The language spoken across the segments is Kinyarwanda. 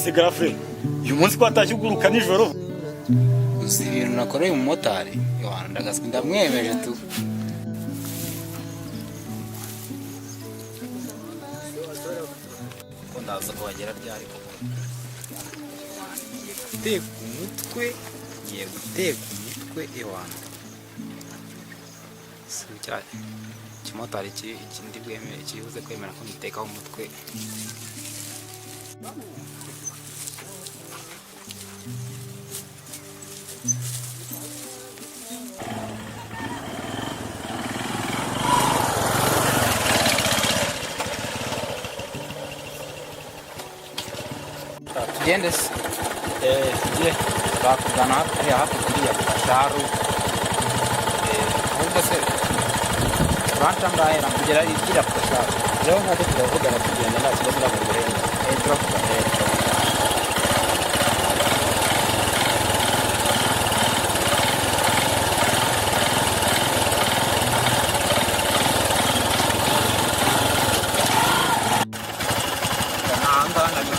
Ese garafure, uyu munsi ko watashye uguruka nijoro? Uzi ibintu nakoreye umumotari? Yohana, ndagaswi, ndamwemeje tu. Ko ndaza kuhagera ryari koko? Ngiye guteka umutwe, ngiye guteka umutwe iwana. Si cya ikimotari kindi bwemere, kiribuze kwemera ko ngitekaho umutwe. Tugende se? Tujye bakugana hariya hafi kuriya ku Gasharu. Ahubwo se uranca ngahera kugera iriya ku Gasharu? Rero ntacyo, turavugana tugenda, nta kibazo, ntabwo nguhenda. Turavugana. Ahangaha nari.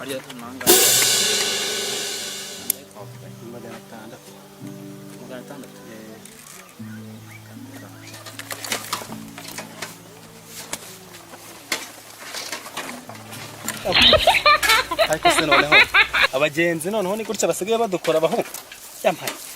Hariya nangahe? Twavuganye 600. 600. Ariko se noneho abagenzi noneho ni gutya basigaye badukora, abahu yampaye.